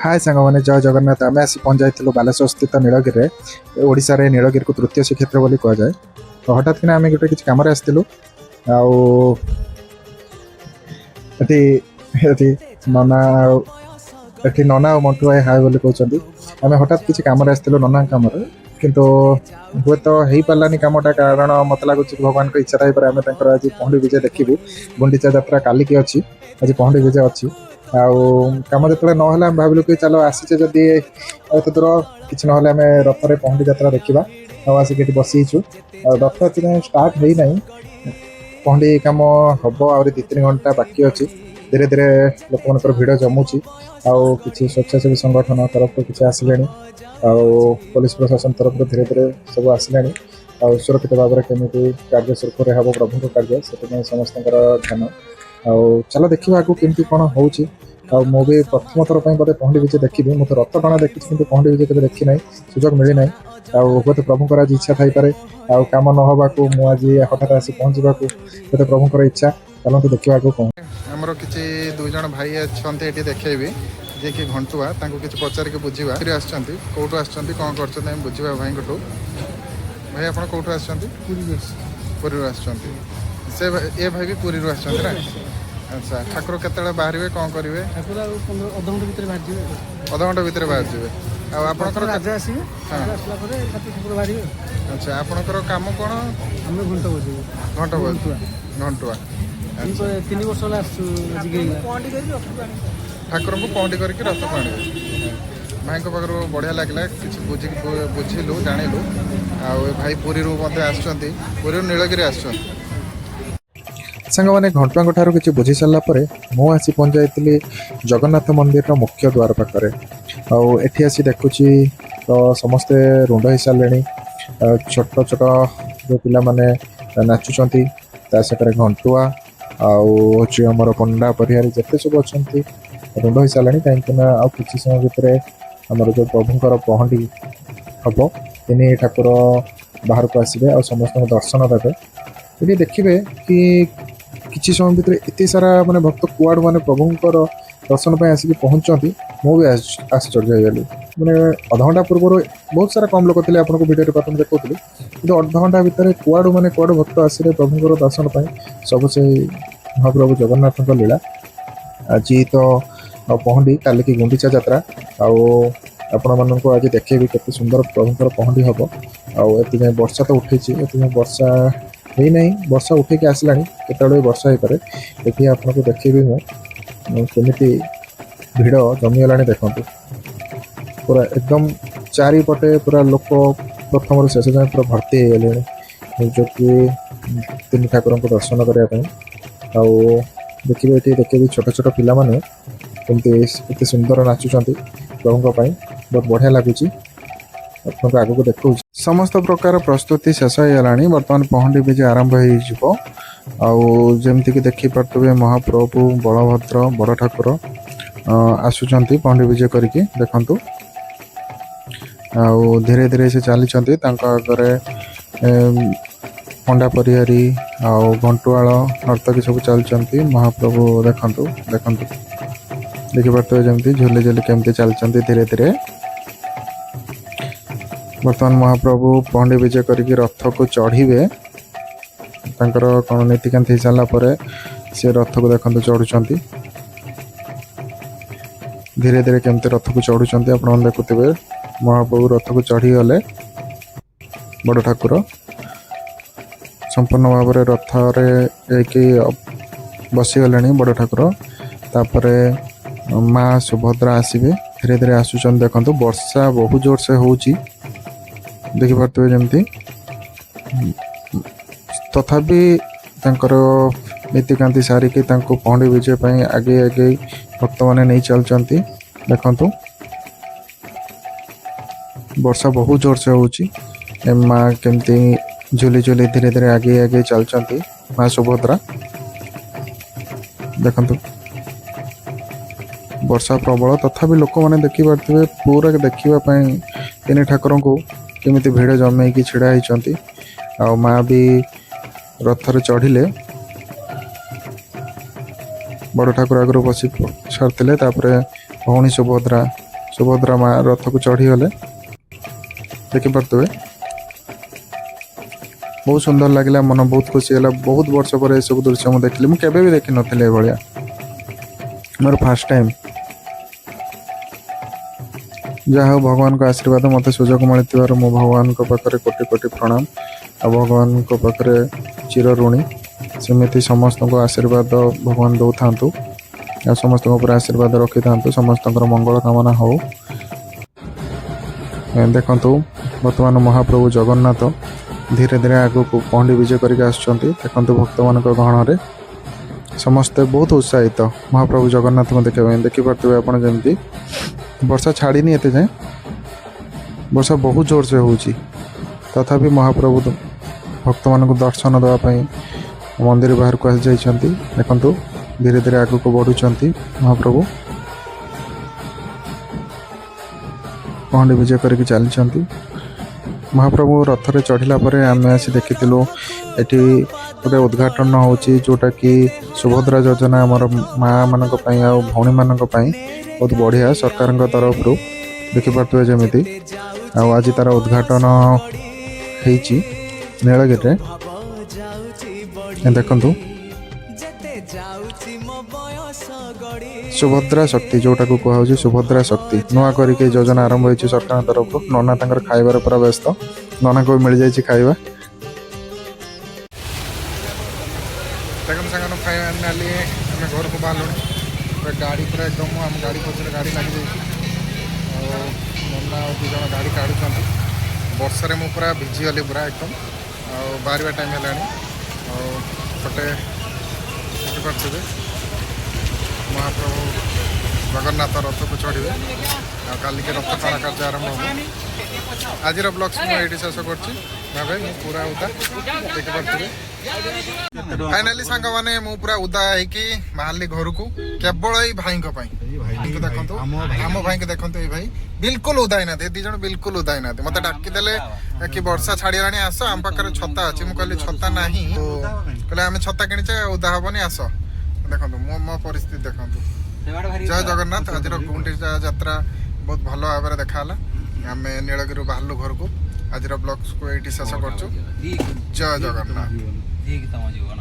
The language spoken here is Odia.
ହାଏ ସାଙ୍ଗମାନେ, ଜୟ ଜଗନ୍ନାଥ। ଆମେ ଆସି ପହଞ୍ଚିଯାଇଥିଲୁ ବାଲେଶ୍ୱର ସ୍ଥିତ ନୀଳଗିରିରେ। ଓଡ଼ିଶାରେ ନୀଳଗିରିକୁ ତୃତୀୟ ଶ୍ରୀକ୍ଷେତ୍ର ବୋଲି କୁହାଯାଏ। ତ ହଠାତ୍ କିନା ଆମେ ଗୋଟେ କିଛି କାମରେ ଆସିଥିଲୁ। ଆଉ ଏଠି ନନା ଆଉ ଏଠି ନନା ଆଉ ମଣ୍ଟୁ ଭାଇ ହାଏ ବୋଲି କହୁଛନ୍ତି। ଆମେ ହଠାତ୍ କିଛି କାମରେ ଆସିଥିଲୁ, ନନାଙ୍କ କାମରେ, କିନ୍ତୁ ହୁଏତ ହେଇପାରିଲାନି କାମଟା, କାରଣ ମୋତେ ଲାଗୁଛି ଭଗବାନଙ୍କ ଇଚ୍ଛା ଥାଇପାରେ। ଆମେ ତାଙ୍କର ଆଜି ପହଣ୍ଡି ବିଜେ ଦେଖିବୁ। ଗୁଣ୍ଡିଚା ଯାତ୍ରା କାଲିକି ଅଛି, ଆଜି ପହଣ୍ଡି ବିଜେ ଅଛି। ଆଉ କାମ ଯେତେବେଳେ ନହେଲା, ଆମେ ଭାବିଲୁ କି ଚାଲ, ଆସିଛେ ଯଦି ଏତେ ଦୂର, କିଛି ନହେଲେ ଆମେ ରଥରେ ପହଣ୍ଡି ଯାତ୍ରା ଦେଖିବା। ଆଉ ଆସିକି ଏଠି ବସିଛୁ। ଆଉ ରଥ ଏଥିପାଇଁ ଷ୍ଟାର୍ଟ ହେଇନାହିଁ, ପହଣ୍ଡି କାମ ହବ, ଆହୁରି 2-3 ଘଣ୍ଟା ବାକି ଅଛି। ଧୀରେ ଧୀରେ ଲୋକମାନଙ୍କର ଭିଡ଼ ଜମୁଛି। ଆଉ କିଛି ସ୍ୱେଚ୍ଛାସେବୀ ସଂଗଠନ ତରଫରୁ କିଛି ଆସିଲେଣି ଆଉ ପୋଲିସ ପ୍ରଶାସନ ତରଫରୁ ଧୀରେ ଧୀରେ ସବୁ ଆସିଲେଣି। ଆଉ ସୁରକ୍ଷିତ ଭାବରେ କେମିତି କାର୍ଯ୍ୟ ସୁରୁଖୁରୁରେ ହେବ ପ୍ରଭୁଙ୍କ କାର୍ଯ୍ୟ, ସେଥିପାଇଁ ସମସ୍ତଙ୍କର ଧ୍ୟାନ। ଆଉ ଚାଲ ଦେଖିବା ଆଗକୁ କେମିତି କ'ଣ ହେଉଛି। ଆଉ ମୁଁ ବି ପ୍ରଥମ ଥର ପାଇଁ ବୋଧେ ପହଣ୍ଡି ବିଜେ ଦେଖିବି। ମୁଁ ତ ରଥ ଟଣା ଦେଖିଛି, କିନ୍ତୁ ପହଣ୍ଡି ବିଜେ କେବେ ଦେଖିନାହିଁ, ସୁଯୋଗ ମିଳିନାହିଁ। ଆଉ ହୁଏତ ପ୍ରଭୁଙ୍କର ଆଜି ଇଚ୍ଛା ଥାଇପାରେ, ଆଉ କାମ ନ ହେବାକୁ ମୁଁ ଆଜି ହଠାତ୍ ଆସି ପହଞ୍ଚିବାକୁ ହୁଏତ ପ୍ରଭୁଙ୍କର ଇଚ୍ଛା। ଚାଲନ୍ତୁ ଦେଖିବା ଆଗକୁ କ'ଣ। ଆମର କିଛି ଦୁଇ ଜଣ ଭାଇ ଅଛନ୍ତି ଏଠି, ଦେଖେଇବି, ଯିଏକି ଘଣ୍ଟୁଆ। ତାଙ୍କୁ କିଛି ପଚାରିକି ବୁଝିବା କୋଉଠି ଆସିଛନ୍ତି, କୋଉଠୁ ଆସିଛନ୍ତି, କ'ଣ କରୁଛନ୍ତି, ଆମେ ବୁଝିବା ଭାଇଙ୍କଠୁ। ଭାଇ, ଆପଣ କୋଉଠୁ ଆସିଛନ୍ତି? ପୁରୀରୁ ଆସିଛନ୍ତି। ସେ ଏ ଭାଇ ବି ପୁରୀରୁ ଆସିଛନ୍ତି ନା? ଆଚ୍ଛା, ଠାକୁର କେତେବେଳେ ବାହାରିବେ, କ'ଣ କରିବେ? ଠାକୁର ଆଉ 15 ଅଧଘଣ୍ଟା ଭିତରେ ବାହାରିଯିବେ। ଅଧଘଣ୍ଟା ଭିତରେ ବାହାରିଯିବେ। ଆଉ ଆପଣଙ୍କର? ରାଜା ଆସିବେ। ରାଜା ଆସିଲା ପରେ ଠାକୁର ବାହାରିବେ। ଆଚ୍ଛା, ଆପଣଙ୍କର କାମ କ'ଣ? ଆମେ ଘଣ୍ଟ ବଜେଇବୁ। ଘଣ୍ଟ? ଘଣ୍ଟୁଆ। ଘଣ୍ଟୁଆ। 3 ବର୍ଷ ହେଲା ଆସିଛୁ ଆଜିକି ହେଇଗଲା। ଠାକୁରଙ୍କୁ ପହଣ୍ଡି କରିକି ରଥକୁ ଆଣିବେ। ଭାଇଙ୍କ ପାଖରୁ ବଢ଼ିଆ ଲାଗିଲା, କିଛି ବୁଝିକି ବୁଝିଲୁ, ଜାଣିଲୁ। ଆଉ ଏ ଭାଇ ପୁରୀରୁ ମଧ୍ୟ ଆସିଛନ୍ତି, ପୁରୀରୁ ନୀଳଗିରି ଆସିଛନ୍ତି। ସାଙ୍ଗମାନେ, ଘଣ୍ଟୁଆଙ୍କ ଠାରୁ କିଛି ବୁଝି ସାରିଲା ପରେ ମୁଁ ଆସି ପହଞ୍ଚିଯାଇଥିଲି ଜଗନ୍ନାଥ ମନ୍ଦିରର ମୁଖ୍ୟ ଦ୍ୱାର ପାଖରେ। ଆଉ ଏଠି ଆସି ଦେଖୁଛି ତ ସମସ୍ତେ ରୁଣ୍ଡ ହେଇସାରିଲେଣି। ଆଉ ଛୋଟ ଛୋଟ ଯେଉଁ ପିଲାମାନେ ନାଚୁଛନ୍ତି, ତା ସାଙ୍ଗରେ ଘଣ୍ଟୁଆ ଆଉ ହେଉଛି ଆମର ପଣ୍ଡା ପରିହାରୀ ଯେତେ ସବୁ ଅଛନ୍ତି ରୁଣ୍ଡ ହେଇସାରିଲେଣି, କାହିଁକି ନା ଆଉ କିଛି ସମୟ ଭିତରେ ଆମର ଯେଉଁ ପ୍ରଭୁଙ୍କର ପହଣ୍ଡି ହବ, ତିନି ଠାକୁର ବାହାରକୁ ଆସିବେ ଆଉ ସମସ୍ତଙ୍କୁ ଦର୍ଶନ ଦେବେ। ଏଠି ଦେଖିବେ କି କିଛି ସମୟ ଭିତରେ ଏତେ ସାରା ମାନେ ଭକ୍ତ କୁଆଡ଼ୁ ମାନେ ପ୍ରଭୁଙ୍କର ଦର୍ଶନ ପାଇଁ ଆସିକି ପହଞ୍ଚନ୍ତି, ମୁଁ ବି ଆଶ୍ଚର୍ଯ୍ୟ ହେଇଗଲି। ମାନେ ଅଧଘଣ୍ଟା ପୂର୍ବରୁ ବହୁତ ସାରା କମ୍ ଲୋକ ଥିଲେ, ଆପଣଙ୍କୁ ଭିଡ଼ିଓରେ ପ୍ରଥମେ ଦେଖାଉଥିଲି, କିନ୍ତୁ ଅଧଘଣ୍ଟା ଭିତରେ କୁଆଡ଼ୁ ମାନେ କୁଆଡ଼ୁ ଭକ୍ତ ଆସିଲେ ପ୍ରଭୁଙ୍କର ଦର୍ଶନ ପାଇଁ। ସବୁ ସେଇ ମହାପ୍ରଭୁ ଜଗନ୍ନାଥଙ୍କ ଲୀଳା। ଆଜି ତ ପହଣ୍ଡି, କାଲିକି ଗୁଣ୍ଡିଚା ଯାତ୍ରା। ଆଉ ଆପଣମାନଙ୍କୁ ଆଜି ଦେଖେଇବି କେତେ ସୁନ୍ଦର ପ୍ରଭୁଙ୍କର ପହଣ୍ଡି ହେବ। ଆଉ ଏଥିପାଇଁ ବର୍ଷା ତ ଉଠେଇଛି, ଏଥିପାଇଁ ବର୍ଷା ହେଇନାହିଁ, ବର୍ଷା ଉଠେଇକି ଆସିଲାଣି, କେତେବେଳେ ବି ବର୍ଷା ହେଇପାରେ। ଏଠି ଆପଣଙ୍କୁ ଦେଖେଇବି ମୁଁ କେମିତି ଭିଡ଼ ଜମିଗଲାଣି। ଦେଖନ୍ତୁ, ପୁରା ଏକଦମ ଚାରିପଟେ ପୁରା ଲୋକ ପ୍ରଥମରୁ ଶେଷ ଯାଏଁ ପୁରା ଭର୍ତ୍ତି ହେଇଗଲେଣି, ଯେଉଁକି ତିନି ଠାକୁରଙ୍କୁ ଦର୍ଶନ କରିବା ପାଇଁ। ଆଉ ଦେଖିବେ, ଏଠି ଦେଖିବେ ଛୋଟ ଛୋଟ ପିଲାମାନେ କେମିତି ଏତେ ସୁନ୍ଦର ନାଚୁଛନ୍ତି ପ୍ରଭୁଙ୍କ ପାଇଁ। ବହୁତ ବଢ଼ିଆ ଲାଗୁଛି। ଆପଣଙ୍କୁ ଆଗକୁ ଦେଖାଉଛି। ସମସ୍ତ ପ୍ରକାର ପ୍ରସ୍ତୁତି ଶେଷ ହେଇଗଲାଣି। ବର୍ତ୍ତମାନ ପହଣ୍ଡି ବିଜେ ଆରମ୍ଭ ହେଇଯିବ। ଆଉ ଯେମିତିକି ଦେଖିପାରୁଥିବେ, ମହାପ୍ରଭୁ ବଳଭଦ୍ର ବଡ଼ ଠାକୁର ଆସୁଛନ୍ତି ପହଣ୍ଡି ବିଜେ କରିକି। ଦେଖନ୍ତୁ, ଆଉ ଧୀରେ ଧୀରେ ସେ ଚାଲିଛନ୍ତି। ତାଙ୍କ ଆଗରେ ପଣ୍ଡା ପରିହାରୀ ଆଉ ଘଣ୍ଟୁଆଳ ନର୍ତ୍ତକୀ ସବୁ ଚାଲିଛନ୍ତି। ମହାପ୍ରଭୁ ଦେଖନ୍ତୁ, ଦେଖନ୍ତୁ, ଦେଖିପାରୁଥିବେ ଯେମିତି ଝୁଲି ଝୁଲି କେମିତି ଚାଲିଛନ୍ତି ଧୀରେ ଧୀରେ। ବର୍ତ୍ତମାନ ମହାପ୍ରଭୁ ପହଣ୍ଡି ବିଜେ କରିକି ରଥକୁ ଚଢ଼ିବେ। ତାଙ୍କର କ'ଣ ନୀତିକାନ୍ତି ହେଇସାରିଲା ପରେ ସେ ରଥକୁ ଦେଖନ୍ତୁ ଚଢ଼ୁଛନ୍ତି। ଧୀରେ ଧୀରେ କେମିତି ରଥକୁ ଚଢ଼ୁଛନ୍ତି ଆପଣମାନେ ଦେଖୁଥିବେ। ମହାପ୍ରଭୁ ରଥକୁ ଚଢ଼ିଗଲେ। ବଡ଼ ଠାକୁର ସମ୍ପୂର୍ଣ୍ଣ ଭାବରେ ରଥରେ ଯାଇକି ବସିଗଲେଣି ବଡ଼ ଠାକୁର। ତାପରେ ମା ସୁଭଦ୍ରା ଆସିବେ, ଧୀରେ ଧୀରେ ଆସୁଛନ୍ତି। ଦେଖନ୍ତୁ, ବର୍ଷା ବହୁତ ଜୋରସେ ହେଉଛି, ଦେଖିପାରୁଥିବେ ଯେମିତି। ତଥାପି ତାଙ୍କର ନୀତିକାନ୍ତି ସାରିକି ତାଙ୍କୁ ପହଣ୍ଡି ବିଜେ ପାଇଁ ଆଗେଇ ଆଗେଇ ଭକ୍ତମାନେ ନେଇ ଚାଲୁଛନ୍ତି। ଦେଖନ୍ତୁ, ବର୍ଷା ବହୁତ ଜୋରସେ ହେଉଛି। ଏ ମା କେମିତି ଝୁଲି ଝୁଲି ଧୀରେ ଧୀରେ ଆଗେଇ ଆଗେଇ ଚାଲୁଛନ୍ତି ମା ସୁଭଦ୍ରା। ଦେଖନ୍ତୁ, ବର୍ଷା ପ୍ରବଳ, ତଥାପି ଲୋକମାନେ ଦେଖିପାରୁଥିବେ ପୁରା ଦେଖିବା ପାଇଁ ତିନି ଠାକୁରଙ୍କୁ କେମିତି ଭିଡ଼ ଜମେଇକି ଛିଡ଼ା ହେଇଛନ୍ତି। ଆଉ ମା ବି ରଥରେ ଚଢ଼ିଲେ। ବଡ଼ ଠାକୁର ଆଗରୁ ବସି ସାରିଥିଲେ। ତାପରେ ଭଉଣୀ ସୁଭଦ୍ରା ସୁଭଦ୍ରା ମା ରଥକୁ ଚଢ଼ିଗଲେ, ଦେଖିପାରୁଥିବେ। ବହୁତ ସୁନ୍ଦର ଲାଗିଲା, ମନ ବହୁତ ଖୁସି ହେଲା। ବହୁତ ବର୍ଷ ପରେ ଏସବୁ ଦୃଶ୍ୟ ମୁଁ ଦେଖିଲି। ମୁଁ କେବେ ବି ଦେଖିନଥିଲି ଏଭଳିଆ, ମୋର ଫାର୍ଷ୍ଟ ଟାଇମ୍। ଯାହା ହଉ, ଭଗବାନଙ୍କ ଆଶୀର୍ବାଦ, ମୋତେ ସୁଯୋଗ ମିଳିଥିବାରୁ ମୁଁ ଭଗବାନଙ୍କ ପାଖରେ କୋଟି କୋଟି ପ୍ରଣାମ ଆଉ ଭଗବାନଙ୍କ ପାଖରେ ଚିର ଋଣୀ। ସେମିତି ସମସ୍ତଙ୍କୁ ଆଶୀର୍ବାଦ ଭଗବାନ ଦେଉଥାନ୍ତୁ ଆଉ ସମସ୍ତଙ୍କ ଉପରେ ଆଶୀର୍ବାଦ ରଖିଥାନ୍ତୁ। ସମସ୍ତଙ୍କର ମଙ୍ଗଳ କାମନା ହଉ। ଦେଖନ୍ତୁ, ବର୍ତ୍ତମାନ ମହାପ୍ରଭୁ ଜଗନ୍ନାଥ ଧୀରେ ଧୀରେ ଆଗକୁ ପହଣ୍ଡି ବିଜେ କରିକି ଆସୁଛନ୍ତି। ଦେଖନ୍ତୁ, ଭକ୍ତମାନଙ୍କ ଗହଣରେ ସମସ୍ତେ ବହୁତ ଉତ୍ସାହିତ ମହାପ୍ରଭୁ ଜଗନ୍ନାଥଙ୍କୁ ଦେଖିବା ପାଇଁ। ଦେଖିପାରୁଥିବେ ଆପଣ ଯେମିତି, ବର୍ଷା ଛାଡ଼ିନି ଏତେ ଯାଏଁ। ବର୍ଷା ବହୁତ ଜୋରସେ ହେଉଛି, ତଥାପି ମହାପ୍ରଭୁ ଭକ୍ତମାନଙ୍କୁ ଦର୍ଶନ ଦେବା ପାଇଁ ମନ୍ଦିର ବାହାରକୁ ଆସିଯାଇଛନ୍ତି। ଦେଖନ୍ତୁ, ଧୀରେ ଧୀରେ ଆଗକୁ ବଢ଼ୁଛନ୍ତି ମହାପ୍ରଭୁ, ପହଣ୍ଡି ବିଜେ କରିକି ଚାଲିଛନ୍ତି। ମହାପ୍ରଭୁ ରଥରେ ଚଢ଼ିଲା ପରେ ଆମେ ଆସି ଦେଖିଥିଲୁ, ଏଠି ଗୋଟେ ଉଦ୍ଘାଟନ ହେଉଛି, ଯେଉଁଟାକି ସୁଭଦ୍ରା ଯୋଜନା, ଆମର ମା ମାନଙ୍କ ପାଇଁ ଆଉ ଭଉଣୀମାନଙ୍କ ପାଇଁ ବହୁତ ବଢ଼ିଆ ସରକାରଙ୍କ ତରଫରୁ। ଦେଖିପାରୁଥିବେ ଯେମିତି, ଆଉ ଆଜି ତାର ଉଦ୍ଘାଟନ ହେଇଛି ନୀଳଗିରିରେ। ଏ ଦେଖନ୍ତୁ, ସୁଭଦ୍ରା ଶକ୍ତି, ଯେଉଁଟାକୁ କୁହାହେଉଛି ସୁଭଦ୍ରା ଶକ୍ତି। ନୂଆ କରିକି ଏ ଯୋଜନା ଆରମ୍ଭ ହେଇଛି ସରକାରଙ୍କ ତରଫରୁ। ନନା ତାଙ୍କର ଖାଇବାରେ ପୁରା ବ୍ୟସ୍ତ। ନନାକୁ ବି ମିଳିଯାଇଛି ଖାଇବା। ଦେଖନ୍ତୁ ସାଙ୍ଗମାନେ, ଫାଇନାଲି ଆମେ ଘରକୁ ବାହାରିଲୁଣି। ପୁରା ଗାଡ଼ି ପୁରା ଏକଦମ, ଆମ ଗାଡ଼ି ପଛରେ ଗାଡ଼ି ଲାଗିଯାଇଛି ଆଉ ନନା ଆଉ ଦୁଇ ଜଣ ଗାଡ଼ି କାଢ଼ୁଛନ୍ତି। ବର୍ଷାରେ ମୁଁ ପୁରା ଭିଜିଗଲି ପୁରା ଏକଦମ। ଆଉ ବାହାରିବା ଟାଇମ୍ ହେଲାଣି। ଆଉ ପଟେ ଦେଖିପାରୁଥିବେ, ମହାପ୍ରଭୁ ଜଗନ୍ନାଥ ରଥକୁ ଚଢ଼ିବେ ଆଉ କାଲିକି ରଥ ଟଣା କାର୍ଯ୍ୟ ଆରମ୍ଭ ହେବ। ଆଜିର ବ୍ଲଗ୍ସ ମୁଁ ଏଇଠି ଶେଷ କରୁଛି। ଭାବେ ମୁଁ ପୁରା ଉଦା, ଦେଖିପାରୁଥିବେ। ଫାଇନାଲି ସାଙ୍ଗମାନେ, ମୁଁ ପୁରା ଉଦା ହେଇକି ବାହାରିଲି ଘରକୁ କେବଳ ଏଇ ଭାଇଙ୍କ ପାଇଁ। ଭାଇଙ୍କୁ ଦେଖନ୍ତୁ, ଆମ ଭାଇଙ୍କୁ ଦେଖନ୍ତୁ। ଏଇ ଭାଇ ବିଲକୁଲ ଉଦା ହେଇନାହାନ୍ତି। ଏ ଦି ଜଣ ବିଲକୁଲ ଉଦା ହେଇନାହାନ୍ତି। ମତେ ଡାକିଦେଲେ କି ବର୍ଷା ଛାଡ଼ିଗଲାଣି, ଆସ, ଆମ ପାଖରେ ଛତା ଅଛି। ମୁଁ କହିଲି ଛତା ନାହିଁ। କହିଲେ ଆମେ ଛତା କିଣିଛେ, ଉଦା ହବନି, ଆସ। ଦେଖନ୍ତୁ, ମୁଁ ମୋ ପରିସ୍ଥିତି ଦେଖନ୍ତୁ। ଜୟ ଜଗନ୍ନାଥ। ଆଜିର ଗୁଣ୍ଡିଚା ଯାତ୍ରା ବହୁତ ଭଲ ଭାବରେ ଦେଖାହେଲା। ଆମେ ନୀଳଗିରିରୁ ବାହାରିଲୁ ଘରକୁ। ଆଜିର ବ୍ଲଗ୍ସକୁ ଏଇଠି ଶେଷ କରୁଛୁ। ଜୟ ଜଗନ୍ନାଥ। ଠିକ ତମ ଜୀବନ।